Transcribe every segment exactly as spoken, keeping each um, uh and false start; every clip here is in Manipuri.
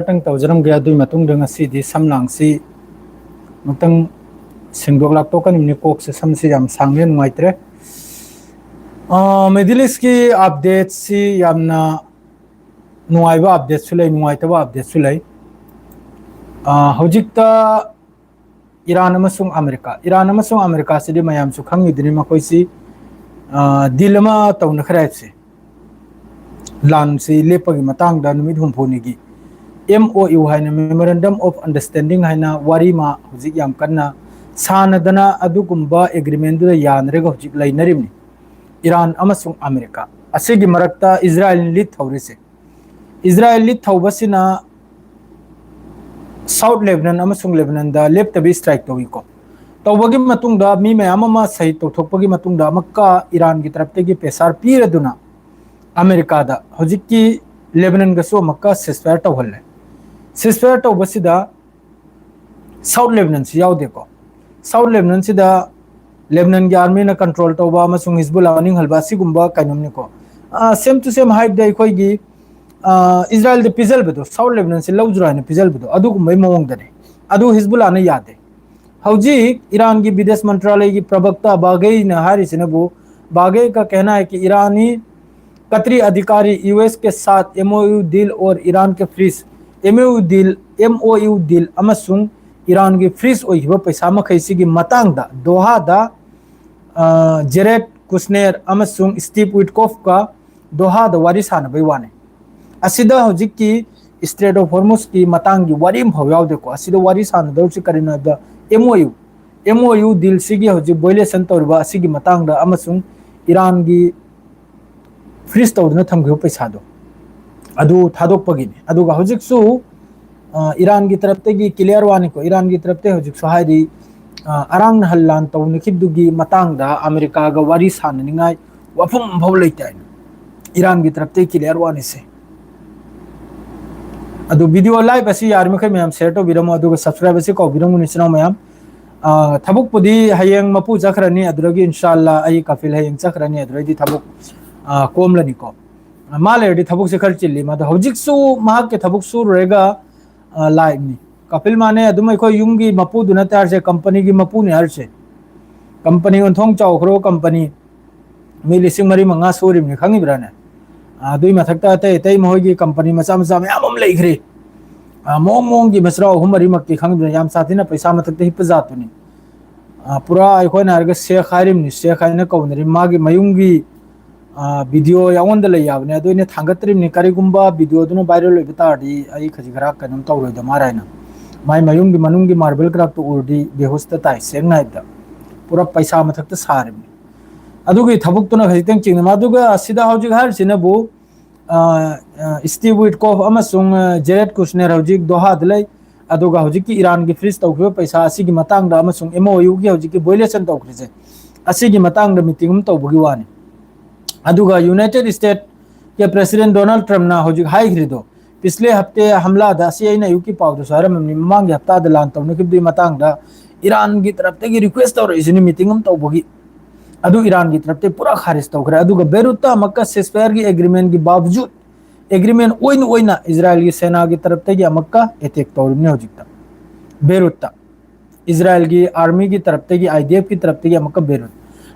ꯈꯤꯇꯪ ꯇꯧꯖꯔꯝꯒꯦ꯫ ꯑꯗꯨꯒꯤ ꯃꯇꯨꯡꯗ ꯉꯁꯤꯗꯤ ꯁꯝ ꯂꯥꯡꯁꯤ ꯑꯃꯨꯛꯇꯪ ꯁꯦꯡꯗꯣꯛ ꯂꯥꯛꯇꯣꯛꯀꯅꯤꯕꯅꯤ꯫ ꯀꯣꯛꯁꯦ, ꯁꯝꯁꯦ ꯌꯥꯝ ꯁꯥꯡꯉꯦ, ꯅꯨꯡꯉꯥꯏꯇ꯭ꯔꯦ꯫ ꯃꯤꯗꯜ ꯏꯁꯀꯤ ꯑꯞꯗꯦꯠꯁꯤ ꯌꯥꯝꯅ ꯅꯨꯡꯉꯥꯏꯕ ꯑꯞꯗꯦꯠꯁꯨ ꯂꯩ, ꯅꯨꯡꯉꯥꯏꯇꯕ ꯑꯞꯗꯦꯠꯁꯨ ꯂꯩ꯫ ꯍꯧꯖꯤꯛꯇ ꯏꯔꯥꯟ ꯑꯃꯁꯨꯡ ꯑꯃꯦꯔꯤꯀꯥ, ꯏꯔꯥꯟ ꯑꯃꯁꯨꯡ ꯑꯃꯦꯔꯤꯀꯥꯁꯤꯗꯤ ꯃꯌꯥꯝꯁꯨ ꯈꯪꯉꯤꯗꯨꯅꯤ, ꯃꯈꯣꯏꯁꯤ ꯗꯤꯜ ꯑꯃ ꯇꯧꯅꯈ꯭ꯔꯦ ꯍꯥꯏꯕꯁꯦ꯫ ꯂꯥꯟꯁꯤ ꯂꯦꯞꯄꯒꯤ ꯃꯇꯥꯡꯗ ꯅꯨꯃꯤꯠ ꯍꯨꯝꯐꯨꯅꯤꯒꯤ ꯑꯦꯝ ꯑꯣ ꯌꯨ ꯍꯥꯏꯅ, Memorandum of Understanding ꯍꯥꯏꯅ ꯋꯥꯔꯤ ꯑꯃ ꯍꯧꯖꯤꯛ ꯌꯥꯝ ꯀꯟꯅ ꯁꯥꯟꯅꯗꯅ ꯑꯗꯨꯒꯨꯝꯕ ꯑꯦꯒ꯭ꯔꯤꯃꯦꯟꯗꯨꯗ ꯌꯥꯅꯔꯒ ꯍꯧꯖꯤꯛ ꯂꯩꯅꯔꯤꯕꯅꯤ, ꯏꯔꯥꯟ ꯑꯃꯁꯨꯡ ꯑꯃꯦꯔꯤꯀꯥ꯫ ꯑꯁꯤꯒꯤ ꯃꯔꯛꯇ ꯏꯖꯔꯥꯏꯜ ꯂꯤꯠ ꯊꯧꯔꯤꯁꯦ, ꯏꯖꯔꯥꯏꯜ ꯂꯤꯠ ꯊꯧꯕꯁꯤꯅ ꯁꯥꯎꯠ ꯂꯦꯕꯅꯟ ꯑꯃꯁꯨꯡ ꯂꯦꯕꯅꯟꯗ ꯂꯦꯞꯇꯕꯤ ꯏꯁꯇ꯭ꯔꯥꯏꯛ ꯇꯧꯏꯀꯣ꯫ ꯇꯧꯕꯒꯤ ꯃꯇꯨꯡꯗ ꯃꯤ ꯃꯌꯥꯝ ꯑꯃ ꯁꯍꯤꯗ ꯇꯧꯊꯣꯛꯄꯒꯤ ꯃꯇꯨꯡꯗ ꯑꯃꯨꯛꯀ ꯏꯔꯥꯟꯒꯤ ꯇꯔꯞꯇꯒꯤ ꯄ꯭ꯔꯦꯁꯥꯔ ꯄꯤꯔꯗꯨꯅ ꯑꯃꯦꯔꯤꯀꯥꯗ ꯍꯧꯖꯤꯛꯀꯤ ꯂꯦꯕꯅꯟꯒꯁꯨ ꯑꯃꯨꯛꯀ ꯁꯤꯁꯐꯥꯌꯔ ꯇꯧꯍꯜꯂꯦ꯫ ꯁꯤꯁꯐꯥꯌꯔ ꯇꯧꯕꯁꯤꯗ ꯁꯥꯎꯠ ꯂꯦꯕꯅꯟꯁꯤ ꯌꯥꯎꯗꯦꯀꯣ꯫ ꯁꯥꯎꯠ ꯂꯦꯕꯅꯟꯁꯤꯗ ꯂꯦꯕꯅꯟꯒꯤ ꯑꯥꯔꯃꯤꯅ ꯀꯟꯇ꯭ꯔꯣꯜ ꯇꯧꯕ ꯑꯃꯁꯨꯡ ꯍꯤꯖꯕꯨꯜꯂꯥ ꯃꯅꯤꯡ ꯍꯜꯕ ꯑꯁꯤꯒꯨꯝꯕ ꯀꯩꯅꯣꯝꯅꯤꯀꯣ꯫ ꯁꯦꯝ ꯇꯨ ꯁꯦꯝ ꯍꯥꯏꯕꯗꯤ ꯑꯩꯈꯣꯏꯒꯤ ꯏꯖꯔꯥꯏꯜꯗ ꯄꯤꯖꯜꯕꯗꯣ, ꯁꯥꯎꯠ ꯂꯦꯕꯅꯟꯁꯤ ꯂꯧꯖꯔꯣ ꯍꯥꯏꯅ ꯄꯤꯖꯜꯕꯗꯣ, ꯑꯗꯨꯒꯨꯝꯕꯒꯤ ꯃꯑꯣꯡꯗꯅꯦ꯫ ꯑꯗꯨ ꯍꯤꯖꯕꯨꯜꯂꯥꯅ ꯌꯥꯗꯦ꯫ ꯍꯧꯖꯤꯛ ꯏꯔꯥꯟꯒꯤ ꯕꯤꯗꯦꯁ ꯃꯟꯇ꯭ꯔꯥꯂꯌꯒꯤ ꯄ꯭ꯔꯕꯛꯇ ꯕꯥꯒꯩꯅ ꯍꯥꯏꯔꯤꯁꯤꯅꯕꯨ, ꯕꯥꯒꯩ ꯀ ꯀꯍꯅꯥ ꯍꯥꯏ ꯀꯤ ꯏꯔꯥꯅꯤ ꯀꯇ꯭ꯔꯤ ꯑꯙꯤꯀꯥꯔꯤ ꯌꯨ ꯑꯦꯁ ꯀꯦ ꯁꯥꯊ ꯑꯦꯝ ꯑꯣ ꯌꯨ ꯗꯤꯜ ꯑꯣꯔ ꯏꯔꯥꯟ ꯀꯦ freeze, M O U deal, M O U deal ꯑꯃꯁꯨꯡ ꯏꯔꯥꯟꯒꯤ ꯐ꯭ꯔꯤꯁ ꯑꯣꯏꯈꯤꯕ ꯄꯩꯁꯥ ꯃꯈꯩꯁꯤꯒꯤ ꯃꯇꯥꯡꯗ ꯗꯣꯍꯥꯗ ꯖꯦꯔꯦꯠ ꯀꯨꯁꯅꯦꯔ ꯑꯃꯁꯨꯡ ꯁ꯭ꯇꯤꯚ ꯋꯤꯠꯀꯣꯐꯀ ꯗꯣꯍꯥꯗ ꯋꯥꯔꯤ ꯁꯥꯟꯅꯕꯩ ꯋꯥꯅꯤ꯫ ꯑꯁꯤꯗ ꯍꯧꯖꯤꯛꯀꯤ ꯏꯁꯇ꯭ꯔꯦꯠ ꯑꯣꯐ ꯍꯣꯔꯃꯨꯁꯀꯤ ꯃꯇꯥꯡꯒꯤ ꯋꯥꯔꯤ ꯑꯃꯐꯥꯎ ꯌꯥꯎꯗꯦꯀꯣ꯫ ꯑꯁꯤꯗ ꯋꯥꯔꯤ ꯁꯥꯟꯅꯗꯧꯔꯤꯁꯤ ꯀꯔꯤꯅꯣ ꯍꯥꯏꯕꯗ M O U, M O U ꯗꯤꯜꯁꯤꯒꯤ ꯍꯧꯖꯤꯛ ꯚꯣꯏꯂꯦꯁꯟ ꯇꯧꯔꯤꯕ ꯑꯁꯤꯒꯤ ꯃꯇꯥꯡꯗ ꯑꯃꯁꯨꯡ ꯏꯔꯥꯟꯒꯤ ꯐ꯭ꯔꯤꯖ ꯇꯧꯗꯨꯅ ꯊꯝꯈꯤꯕ ꯄꯩꯁꯥꯗꯣ ꯑꯗꯨ ꯊꯥꯗꯣꯛꯄꯒꯤꯅꯤ꯫ ꯑꯗꯨꯒ ꯍꯧꯖꯤꯛꯁꯨ ꯏꯔꯥꯟꯒꯤ ꯇꯔꯞꯇꯒꯤ ꯀ꯭ꯂꯤꯌꯥꯔ ꯋꯥꯅꯤꯀꯣ, ꯏꯔꯥꯟꯒꯤ ꯇꯔꯞꯇꯒꯤ ꯍꯧꯖꯤꯛꯁꯨ ꯍꯥꯏꯔꯤ, ꯑꯔꯥꯡ ꯅꯍꯜ ꯂꯥꯟ ꯇꯧꯅꯈꯤꯕꯗꯨꯒꯤ ꯃꯇꯥꯡꯗ ꯑꯃꯦꯔꯤꯀꯥꯒ ꯋꯥꯔꯤ ꯁꯥꯟꯅꯅꯤꯡꯉꯥꯏ ꯋꯥꯐꯝ ꯑꯃꯐꯥꯎ ꯂꯩꯇꯦ ꯍꯥꯏꯅ ꯏꯔꯥꯟꯒꯤ ꯇꯔꯞꯇꯒꯤ ꯀ꯭ꯂꯤꯌꯥꯔ ꯋꯥꯅꯤꯁꯦ꯫ ꯑꯗꯨ ꯚꯤꯗꯤꯑꯣ ꯂꯥꯏꯚ ꯑꯁꯤ ꯌꯥꯔꯤꯃꯈꯩ ꯃꯌꯥꯝ ꯁꯤꯌꯔ ꯇꯧꯕꯤꯔꯝꯃꯣ, ꯑꯗꯨꯒ ꯁꯕꯁꯀ꯭ꯔꯥꯏꯕ ꯑꯁꯤ ꯀꯥꯎꯕꯤꯔꯝꯒꯅꯨ, ꯏꯆꯤꯟ ꯏꯅꯥꯎ ꯃꯌꯥꯝ꯫ ꯊꯕꯛꯄꯨꯗꯤ ꯍꯌꯦꯡ ꯃꯄꯨ ꯆꯠꯈ꯭ꯔꯅꯤ, ꯑꯗꯨꯗꯒꯤ ꯏꯟꯁꯥꯜꯂꯥ ꯑꯩ ꯀꯐꯤꯜ ꯍꯌꯦꯡ ꯆꯠꯈ꯭ꯔꯅꯤ, ꯑꯗꯨꯗꯩꯗꯤ ꯊꯕꯛ ꯀꯣꯝꯂꯅꯤꯀꯣ꯫ ꯃꯥ ꯂꯩꯔꯗꯤ ꯊꯕꯛꯁꯦ ꯈꯔ ꯆꯤꯜꯂꯤ꯫ ꯃꯥꯗꯣ ꯍꯧꯖꯤꯛꯁꯨ ꯃꯍꯥꯛꯀꯤ ꯊꯕꯛ ꯁꯨꯔꯨꯔꯒ, ꯑ, ꯂꯥꯛꯏꯕꯅꯤ꯫ ꯀꯄꯤꯜ ꯃꯥꯅꯦ ꯑꯗꯨꯝ ꯑꯩꯈꯣꯏ ꯌꯨꯝꯒꯤ ꯃꯄꯨꯗꯨ ꯅꯠꯇꯦ ꯍꯥꯏꯔꯁꯦ, ꯀꯝꯄꯅꯤꯒꯤ ꯃꯄꯨꯅꯤ ꯍꯥꯏꯔꯁꯦ꯫ ꯀꯝꯄꯅꯤ ꯑꯣꯟꯊꯣꯡ ꯆꯥꯎꯈ꯭ꯔꯕ ꯀꯝꯄꯅꯤ, ꯃꯤ ꯂꯤꯁꯤꯡ ꯃꯔꯤ ꯃꯉꯥ ꯁꯨꯔꯤꯕꯅꯤ, ꯈꯪꯉꯤꯕ꯭ꯔꯥꯅꯦ? ꯑ, ꯑꯗꯨꯏ ꯃꯊꯛꯇ ꯑꯇꯩ ꯑꯇꯩ ꯃꯈꯣꯏꯒꯤ ꯀꯝꯄꯅꯤ ꯃꯆꯥ ꯃꯆꯥ ꯃꯌꯥꯝ ꯑꯃ ꯂꯩꯈ꯭ꯔꯦ꯫ ꯑ, ꯃꯑꯣꯡ ꯃꯑꯣꯡꯒꯤ ꯃꯆꯥ ꯑꯍꯨꯝ ꯃꯔꯤꯃꯛꯇꯤ ꯈꯪꯗ꯭ꯔꯦ, ꯌꯥꯝ ꯁꯥꯊꯤꯅ ꯄꯩꯁꯥ ꯃꯊꯛꯇ ꯍꯤꯞꯄ ꯖꯥꯠꯇꯨꯅꯤ꯫ ꯑ, ꯄꯨꯔꯥ ꯑꯩꯈꯣꯏꯅ ꯍꯥꯏꯔꯒ ꯁꯦꯈ ꯍꯥꯏꯔꯤꯕꯅꯤ, ꯁꯦꯈ ꯍꯥꯏꯅ ꯀꯧꯅꯔꯤ꯫ ꯃꯥꯒꯤ ꯃꯌꯨꯝꯒꯤ, ꯑ, ꯚꯤꯗꯤꯑꯣ ꯑꯩꯉꯣꯟꯗ ꯂꯩ ꯌꯥꯕꯅꯦ, ꯑꯗꯨ ꯑꯩꯅ ꯊꯥꯡꯒꯠꯇ꯭ꯔꯤꯕꯅꯤ꯫ ꯀꯔꯤꯒꯨꯝꯕ ꯚꯤꯗꯤꯑꯣꯗꯨꯅ ꯚꯥꯏꯔꯦꯜ ꯑꯣꯏꯕ ꯇꯥꯔꯗꯤ ꯑꯩ ꯈꯖꯤꯛ ꯈꯔ ꯀꯩꯅꯣꯝ ꯇꯧꯔꯣꯏꯗ ꯃꯥꯔ ꯍꯥꯏꯅ꯫ ꯃꯥꯏ ꯃꯌꯨꯝꯒꯤ ꯃꯅꯨꯡꯒꯤ ꯃꯥꯔꯕꯜ ꯀ꯭ꯔꯥꯛꯇꯣ ꯎꯔꯗꯤ ꯕꯦꯍꯨꯁꯇ ꯇꯥꯏ, ꯁꯦꯡꯅ ꯍꯥꯏꯕꯗ꯫ ꯄꯨꯔꯥ ꯄꯩꯁꯥ ꯃꯊꯛꯇ ꯁꯥꯔꯤꯕꯅꯤ꯫ ꯑꯗꯨꯒꯤ ꯊꯕꯛꯇꯨꯅ ꯈꯖꯤꯛꯇꯪ ꯆꯤꯡꯅ꯫ ꯑꯗꯨꯒ ꯑꯁꯤꯗ ꯍꯧꯖꯤꯛ ꯍꯥꯏꯔꯤꯁꯤꯅꯕꯨ, ꯑ, ꯑ, ꯁ꯭ꯇꯤꯚ ꯋꯤꯠꯀꯣꯐ ꯑꯃꯁꯨꯡ, ꯑ, ꯖꯦꯔꯦꯠ ꯀꯨꯁꯅꯦꯔ ꯍꯧꯖꯤꯛ ꯗꯣꯍꯥꯗ ꯂꯩ꯫ ꯑꯗꯨꯒ ꯍꯧꯖꯤꯛꯀꯤ ꯏꯔꯥꯟꯒꯤ ꯐ꯭ꯔꯤꯖ ꯇꯧꯈꯤꯕ ꯄꯩꯁꯥ ꯑꯁꯤꯒꯤ ꯃꯇꯥꯡꯗ ꯑꯃꯁꯨꯡ ꯑꯦꯝ ꯑꯣ ꯌꯨꯒꯤ ꯍꯧꯖꯤꯛꯀꯤ ꯚꯣꯏꯂꯦꯁꯟ ꯇꯧꯈ꯭ꯔꯤꯁꯦ, ꯑꯁꯤꯒꯤ ꯃꯇꯥꯡꯗ ꯃꯤꯇꯤꯡ ꯑꯃ ꯇꯧꯕꯒꯤ ꯋꯥꯅꯤ꯫ ꯑꯗꯨꯒ ꯌꯨꯅꯥꯏꯇꯦꯗ ꯁ꯭ꯇꯦꯠ ꯀꯤ ꯄ꯭ꯔꯦꯁꯤꯗꯦꯟ ꯗꯣꯅꯥꯜꯗ ꯇ꯭ꯔꯝꯞꯅ ꯍꯧꯖꯤꯛ ꯍꯥꯏꯈ꯭ꯔꯤꯗꯣ, ꯄꯤꯁꯂꯦ ꯍꯞꯇꯦ ꯍꯝꯂꯥꯗ, ꯑꯁꯤ ꯑꯩꯅ ꯑꯌꯨꯛꯀꯤ ꯄꯥꯎꯗꯁꯨ ꯍꯥꯏꯔꯝꯃꯕꯅꯤ, ꯃꯃꯥꯡꯒꯤ ꯍꯞꯇꯥꯗ ꯂꯥꯟ ꯇꯧꯅꯈꯤꯕꯗꯨꯒꯤ ꯃꯇꯥꯡꯗ ꯏꯔꯥꯟꯒꯤ ꯇꯔꯞꯇꯒꯤ ꯔꯤꯀ꯭ꯋꯦꯁ ꯇꯧꯔꯛꯏꯁꯤꯅꯤ ꯃꯤꯇꯤꯡ ꯑꯃ ꯇꯧꯕꯒꯤ꯫ ꯑꯗꯨ ꯏꯔꯥꯟꯒꯤ ꯇꯔꯞꯇꯒꯤ ꯄꯨꯔꯥ ꯈꯥꯔꯤꯖ ꯇꯧꯈ꯭ꯔꯦ꯫ ꯑꯗꯨꯒ ꯕꯦꯔꯨꯠꯇ ꯑꯃꯨꯛꯀ ceasefire ꯒꯤ agreement ꯒꯤ ꯕꯥꯕꯖꯨꯗ, agreement ꯑꯣꯏꯅ ꯑꯣꯏꯅ ꯏꯖꯔꯥꯏꯜꯒꯤ ꯁꯦꯅꯥꯒꯤ ꯇꯔꯞꯇꯒꯤ ꯑꯃꯨꯛꯀ ꯑꯦꯇꯦꯛ ꯇꯧꯔꯤꯕꯅꯤ ꯍꯧꯖꯤꯛꯇ ꯕꯦꯔꯨꯠꯇ꯫ ꯏꯖꯔꯥꯏꯜꯒꯤ ꯑꯥꯔꯃꯤꯒꯤ ꯇꯔꯞꯇꯒꯤ, ꯑꯥꯏ ꯗꯤ ꯑꯦꯐ ꯀꯤ ꯇꯔꯞꯇꯒꯤ ꯑꯃꯨꯛꯀ ꯕꯦꯔꯨꯠ꯫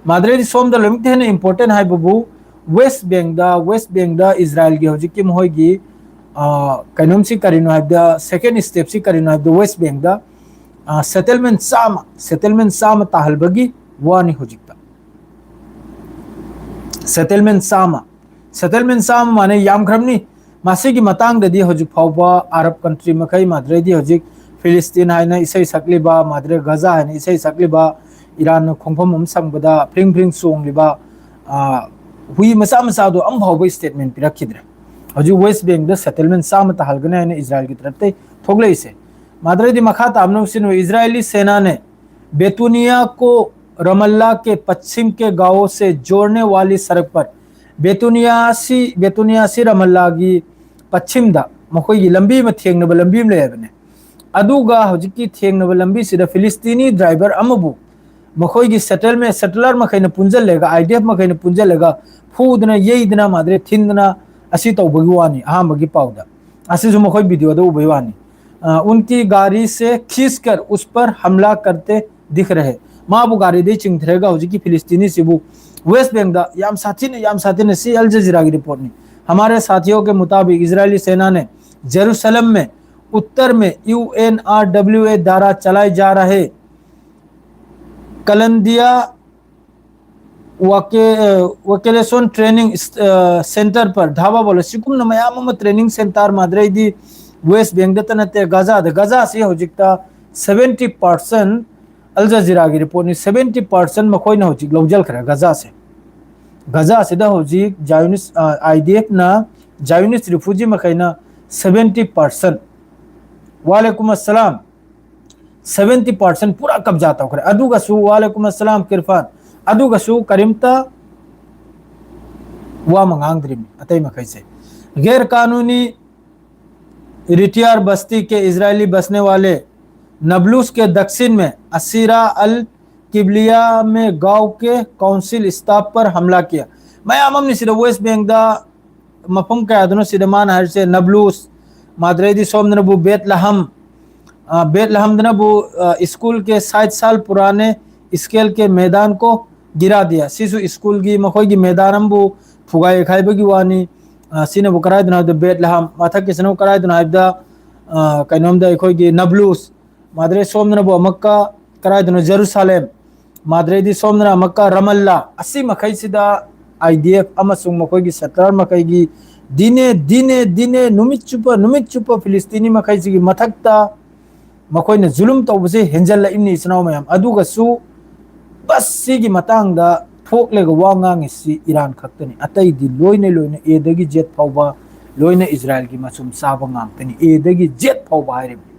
ꯃꯥꯗ꯭ꯔꯦꯗꯤ ꯁꯣꯝꯗ ꯂꯣꯏꯅꯃꯛꯇ ꯍꯦꯟꯅ ꯏꯝꯄꯣꯔꯇꯦꯟ ꯍꯥꯏꯕꯕꯨ ꯋꯦꯁ ꯕꯦꯡꯗ, ꯋꯦꯁ ꯕꯦꯡꯗ ꯏꯖꯔꯥꯏꯜꯒꯤ ꯍꯧꯖꯤꯛꯀꯤ ꯃꯈꯣꯏꯒꯤ, ꯑ, ꯀꯩꯅꯣꯝꯁꯤ ꯀꯔꯤꯅꯣ ꯍꯥꯏꯕꯗ, ꯁꯦꯀꯦꯟ ꯁ꯭ꯇꯦꯞꯁꯤ ꯀꯔꯤꯅꯣ ꯍꯥꯏꯕꯗ, ꯋꯦꯁ ꯕꯦꯡꯗ, ꯑ, ꯁꯦꯇꯜꯃꯦꯟ ꯆꯥꯝꯃ, ꯁꯦꯇꯜꯃꯦꯟ ꯆꯥꯝꯃ ꯇꯥꯍꯜꯕꯒꯤ ꯋꯥꯅꯤ ꯍꯧꯖꯤꯛꯇ꯫ ꯁꯦꯇꯜꯃꯦꯟ ꯆꯥꯝꯃ, ꯁꯦꯇꯜꯃꯦꯟ ꯆꯥꯝꯃ ꯃꯥꯅ ꯌꯥꯝꯈ꯭ꯔꯕꯅꯤ꯫ ꯃꯁꯤꯒꯤ ꯃꯇꯥꯡꯗꯗꯤ ꯍꯧꯖꯤꯛ ꯐꯥꯎꯕ ꯑꯔꯕ ꯀꯟꯇ꯭ꯔꯤ ꯃꯈꯩ, ꯃꯥꯗ꯭ꯔꯦꯗꯤ ꯍꯧꯖꯤꯛ ꯐꯤꯂꯤꯁꯇꯤꯟ ꯍꯥꯏꯅ ꯏꯁꯩ ꯁꯛꯂꯤꯕ, ꯃꯥꯗ꯭ꯔꯦ ꯒꯖꯥ ꯍꯥꯏꯅ ꯏꯁꯩ ꯁꯛꯂꯤꯕ, ꯏꯔꯥꯟꯅ ꯈꯣꯡꯐꯝ ꯑꯃ ꯁꯪꯕꯗ ꯐ꯭ꯔꯤꯡ ꯐ꯭ꯔꯤꯡ ꯆꯣꯡꯂꯤꯕ, ꯑ, ꯍꯨꯏ ꯃꯆꯥ ꯃꯆꯥꯗꯣ ꯑꯃꯐꯥꯎꯕ ꯁ꯭ꯇꯦꯠꯃꯦꯟ ꯄꯤꯔꯛꯈꯤꯗ꯭ꯔꯦ꯫ ꯍꯧꯖꯤꯛ ꯋꯦꯁ ꯕꯦꯡꯗ ꯁꯦꯇꯜꯃꯦꯟ ꯆꯥꯝꯃ ꯇꯥꯍꯜꯒꯅꯤ ꯍꯥꯏꯅ ꯏꯖꯔꯥꯏꯜꯒꯤ ꯇꯔꯞꯇꯩ ꯊꯣꯛꯂꯛꯏꯁꯦ꯫ ꯃꯥꯗ꯭ꯔꯦꯗꯤ ꯃꯈꯥ ꯇꯥꯕꯅ ꯁꯤꯅ ꯏꯖꯔꯥꯏꯂꯤ ꯁꯦꯅꯥꯅꯦ ꯕꯦꯇꯨꯅꯤꯌꯥ ꯀꯣ ꯔꯃꯜꯂꯥ ꯀꯦ ꯄꯁꯆꯤꯝ ꯀꯦ ꯒꯥꯎ ꯁꯦ ꯖꯣꯔꯅꯦ ꯋꯥꯂꯤ ꯁꯔꯛ ꯄꯔ, ꯕꯦꯇꯨꯅꯤꯌꯥ ꯑꯁꯤ, ꯕꯦꯇꯨꯅꯤꯌꯥ ꯑꯁꯤ ꯔꯃꯜꯂꯥꯒꯤ ꯄꯁꯆꯤꯝꯗ ꯃꯈꯣꯏꯒꯤ ꯂꯝꯕꯤ ꯑꯃ ꯊꯦꯡꯅꯕ ꯂꯝꯕꯤ ꯑꯃ ꯂꯩ ꯍꯥꯏꯕꯅꯦ꯫ ꯑꯗꯨꯒ ꯍꯧꯖꯤꯛꯀꯤ ꯊꯦꯡꯅꯕ ꯂꯝꯕꯤꯁꯤꯗ ꯐꯤꯂꯤꯁꯇꯤꯅꯤ ꯗ꯭ꯔꯥꯏꯚꯔ ꯑꯃꯕꯨ ꯃꯈꯣꯏꯒꯤ ꯁꯦꯇꯜꯃꯦꯟ, ꯁꯦꯇꯂꯔ ꯃꯈꯩꯅ ꯄꯨꯟꯁꯤꯜꯂꯒ, ꯑꯥꯏ ꯗꯤ ꯑꯦꯐ ꯃꯈꯩꯅ ꯄꯨꯟꯁꯤꯜꯂꯒ ꯐꯨꯗꯅ, ꯌꯩꯗꯅ, ꯃꯥꯗ꯭ꯔꯦ ꯊꯤꯟꯗꯅ, ꯑꯁꯤ ꯇꯧꯕꯒꯤ ꯋꯥꯅꯤ ꯑꯍꯥꯟꯕꯒꯤ ꯄꯥꯎꯗ꯫ ꯑꯁꯤꯁꯨ ꯃꯈꯣꯏ ꯚꯤꯗꯤꯑꯣꯗ ꯎꯕꯒꯤ ꯋꯥꯅꯤ꯫ ꯑ, उनकी गाड़ी से खींचकर उस पर हमला करते दिख रहे꯫ ꯃꯥꯕꯨ ꯒꯥꯔꯤꯗꯩ ꯆꯤꯡꯊꯔꯒ ꯍꯧꯖꯤꯛꯀꯤ ꯐꯤꯂꯤꯁꯇꯤꯅꯤꯁꯤꯕꯨ ꯋꯦꯁ ꯕꯦꯡꯗ ꯌꯥꯝ ꯁꯥꯊꯤꯅ, ꯌꯥꯝ ꯁꯥꯊꯤꯅ, ꯁꯤ ꯑꯜ ꯖꯖꯤꯔꯥꯒꯤ ꯔꯤꯄꯣꯔꯠꯅꯤ꯫ हमारे साथियों के मुताबिक इजरायली सेना ने जेरूसलम में उत्तर में यूएनआरडब्ल्यूए द्वारा चलाए जा रहे कलंदिया वके-, अ, वकेलेशन ट्रेनिंग, अ, सेंटर पर धावा बोले ꯁꯤꯒꯨꯝꯅ ꯃꯌꯥꯝ ꯑꯃ ꯇ꯭ꯔꯦꯅꯤꯡ ꯁꯦꯟꯇꯔ ꯃꯥꯗ꯭ꯔꯩꯗꯤ ꯋꯦꯁ ꯕꯦꯡꯗꯇ ꯅꯠꯇꯦ, ꯒꯖꯥꯗ, ꯒꯖꯥꯁꯤ ꯍꯧꯖꯤꯛꯇ seventy percent, ꯑꯜ ꯖꯖꯤꯔꯥꯒꯤ ꯔꯤꯄꯣꯔꯠꯅꯤ, seventy percent ꯃꯈꯣꯏꯅ ꯍꯧꯖꯤꯛ ꯂꯧꯖꯈ꯭ꯔꯦ ꯒꯖꯥꯁꯦ꯫ ꯒꯖꯥꯁꯤꯗ ꯍꯧꯖꯤꯛ ꯖꯥꯏꯌꯣꯅꯤꯁ, ꯑ, IDFꯅ, ꯖꯥꯏꯌꯣꯅꯤꯁ ꯔꯤꯐ꯭ꯌꯨꯖꯤ ꯃꯈꯩꯅ seventy percent꯫ वालेकुम अस्सलाम। Seventy percent ꯄꯨꯔꯥ ꯀꯕꯖꯥ ꯇꯧꯈ꯭ꯔꯦ꯫ ꯑꯗꯨꯒꯁꯨ, ꯋꯥꯂꯦꯀꯨꯝ ꯑꯁꯂꯥꯝ ꯀꯤꯔꯐꯥꯟ, ꯑꯗꯨꯒꯁꯨ ꯀꯔꯤꯝꯇ ꯋꯥ ꯑꯃ ꯉꯥꯡꯗ꯭ꯔꯤꯕꯅꯤ ꯑꯇꯩ ꯃꯈꯩꯁꯦ꯫ गैर कानूनी रिटियार बस्ती के इजरायली बसने वाले नबलूस के दक्षिण में असीरा अल किबलिया में गांव के काउंसिल स्टाफ पर हमला किया꯫ ꯃꯌꯥꯝ ꯑꯃꯅꯤ ꯁꯤꯗ ꯋꯦꯁ ꯕꯦꯡꯗ ꯃꯐꯝ ꯀꯌꯥꯗꯅꯣ ꯁꯤꯗ ꯃꯥꯅ ꯍꯥꯏꯔꯤꯁꯦ, ꯅꯕ꯭ꯂꯨꯁ, ꯃꯥꯗ꯭ꯔꯩꯗꯤ ꯁꯣꯝꯗꯅꯕꯨ ꯕꯦꯠ ꯂꯍꯝ, ꯑ, ꯕꯦꯠ ꯂꯍꯝꯗꯅꯕꯨ, ꯑ, स्कूल के साठ साल पुराने स्कूल के मैदान को गिरा दिया꯫ ꯁꯤꯁꯨ ꯁ꯭ꯀꯨꯜꯒꯤ ꯃꯈꯣꯏꯒꯤ ꯃꯦꯗꯥꯟ ꯑꯃꯕꯨ ꯊꯨꯒꯥꯏ ꯈꯥꯏꯕꯒꯤ ꯋꯥꯅꯤ꯫ ꯑ, ꯁꯤꯅꯕꯨ ꯀꯗꯥꯏꯗꯅꯣ ꯍꯥꯏꯕꯗ ꯕꯦꯠ ꯂꯍꯝ, ꯃꯊꯛꯀꯤꯁꯤꯅꯕꯨ ꯀꯗꯥꯏꯗꯅꯣ ꯍꯥꯏꯕꯗ, ꯑ, ꯀꯩꯅꯣꯝꯗ ꯑꯩꯈꯣꯏꯒꯤ ꯅꯕ꯭ꯂꯨꯁ, ꯃꯥꯗ꯭ꯔꯩ ꯁꯣꯝꯗꯅꯕꯨ ꯑꯃꯨꯛꯀ ꯀꯗꯥꯏꯗꯅꯣ ꯖꯦꯔꯨꯁꯥꯂꯦꯝ, ꯃꯥꯗ꯭ꯔꯩꯗꯤ ꯁꯣꯝꯗꯅ ꯑꯃꯨꯛꯀ ꯔꯃꯜꯂꯥ꯫ ꯑꯁꯤ ꯃꯈꯩꯁꯤꯗ IDF ꯑꯃꯁꯨꯡ ꯃꯈꯣꯏꯒꯤ ꯁꯦꯇꯔ ꯃꯈꯩꯒꯤ ꯗꯤꯅꯦ, ꯗꯤꯅꯦ, ꯗꯤꯅꯦ, ꯅꯨꯃꯤꯠ ꯆꯨꯞꯄ, ꯅꯨꯃꯤꯠ ꯆꯨꯞꯄ ꯐꯤꯂꯤꯁꯇꯤꯅꯤ ꯃꯈꯩꯁꯤꯒꯤ ꯃꯊꯛꯇ ꯃꯈꯣꯏꯅ ꯖꯨꯂꯨꯝ ꯇꯧꯕꯁꯦ ꯍꯦꯟꯖꯜꯂꯛꯏꯕꯅꯤ, ꯏꯆꯤꯟ ꯏꯅꯥꯎ ꯃꯌꯥꯝ꯫ ꯑꯗꯨꯒꯁꯨ ꯕꯁ ꯁꯤꯒꯤ ꯃꯇꯥꯡꯗ ꯊꯣꯛꯂꯒ ꯋꯥ ꯉꯥꯡꯉꯤꯁꯤ ꯏꯔꯥꯟ ꯈꯛꯇꯅꯤ꯫ ꯑꯇꯩꯗꯤ ꯂꯣꯏꯅ, ꯂꯣꯏꯅ ꯑꯦꯗꯒꯤ ꯖꯦꯠ ꯐꯥꯎꯕ ꯂꯣꯏꯅ ꯏꯖꯔꯥꯏꯜꯒꯤ ꯃꯆꯨꯝ ꯆꯥꯕ ꯉꯥꯛꯇꯅꯤ꯫ ꯑꯦꯗꯒꯤ ꯖꯦꯠ ꯐꯥꯎꯕ ꯍꯥꯏꯔꯤꯕꯅꯤ꯫